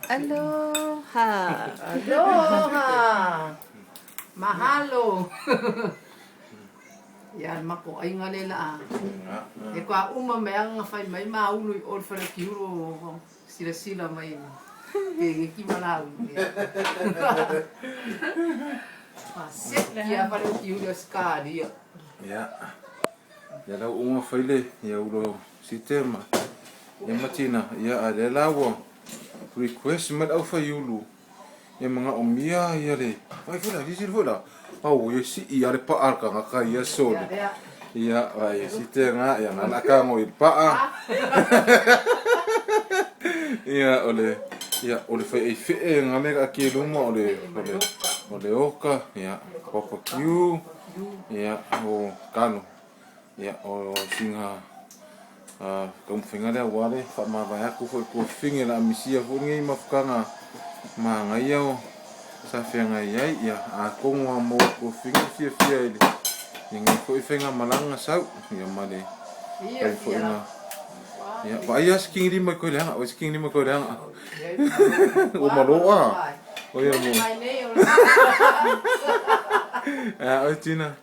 Aloha. Aloha. Mahalo. Ia le matou aiga lea la a. E kua uma mai aga fai mai maulu i o le fale kiulu silasila mai pe geki ma laulu. Maseki a fale kiulu Australia. Ia. Ia lau uma fai le ia ulo site ma ia matina ia a lea la ua request mai le au faiulu ia manaomia ia le vai foi la silasila foi la au ia sii a le paa le tagata ia sole ia vai site nga ia na la ka ngo i paa ia o le ia o le fai ai fee nga le ka ke luma o le o le o le oka ia barbecue ia o kalo ia o singa taumafaiga lea aua le faamavae atu foi i tuafafine o le a misia foi lenei mafutaga manaia o sa feagai ai. Ia atonu lava mo tuafafine le fiafia i lenei foi faigamalaga sau ia ma le tai foi na ia vaai lava se kigilima i koe leaga vaai se kigilima i koe leaga ua malo a o ia mo a oi tina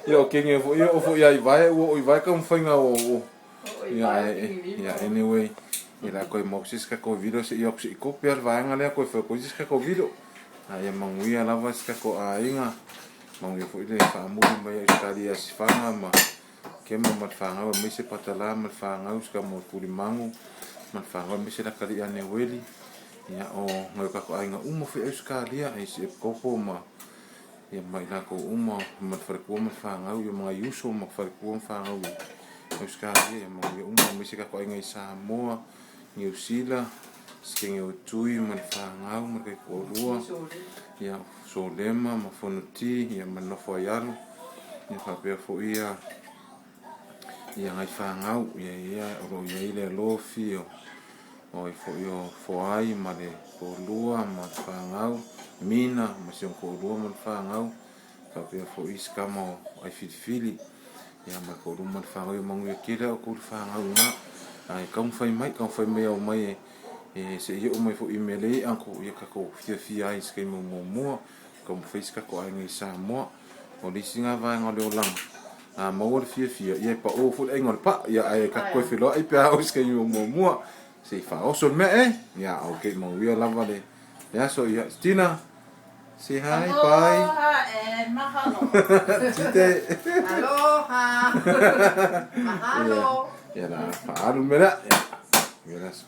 Ia o kenge foi ia o foi ia i vae ua o i vae taumafaiga o ia ae ia anyway ia la koe mau se isi tatou video se i o atu se i kope le vaega lea koe fai atu ai se isi tatou video. A ia manuia lava si tatou aiga, manuia foi le faamuli mai Ausetalia ia Sifaga ma Kema ma le fanau aemaise Patala ma le fanau si tama o Tulimagu ma le fanau aemaise Lakalii ia Neueli ia o nai o tatou aiga uma foi Ausetalia i si Epikopo ma ia ma i latou uma ma le faletua ma le fanau, ia ma nai uso ma faletua ma fanau i Ausetalia, ia manuia uma aemaise tatou aiga i Samoa, Niu Sila, Sikenge o Tui ma le fanau ma le taitoalua, ia Solema ma Fonoti, ia ma le nofo ai alo, ia faapea foi ia ia nai fanau, ia ia o lo o i ai le alofi o O ai foi o Foai ma le toalua ma le fanau, Mina ma si ona toalua ma le fanau, faapea foi isi tama o Aifilifili, ia ma le toalua ma le fanau. Ia manuia tele a outou le fanau i ina. Ae taumafai mai, taumafai mai e omai e se i oo mai foi i mea lea i uncle ia tatou fiafia ai i se taimi o muamua, taumafai si tatou aiga i Samoa. O le isi lena vaega o le olaga, a maua le fiafia, ia e pao foi le aiga o le paa, ia ae tatou toe feiloai pe a oo i se taimi o muamua, se i faaoso le mea e. Ia ok, manuia lava le aso. Ia Tina, say hi, bye. Aloha and mahalo. Tite. Aloha. Mahalo. Ia, ia la faaalu le mea lea. Ia, ia le aso.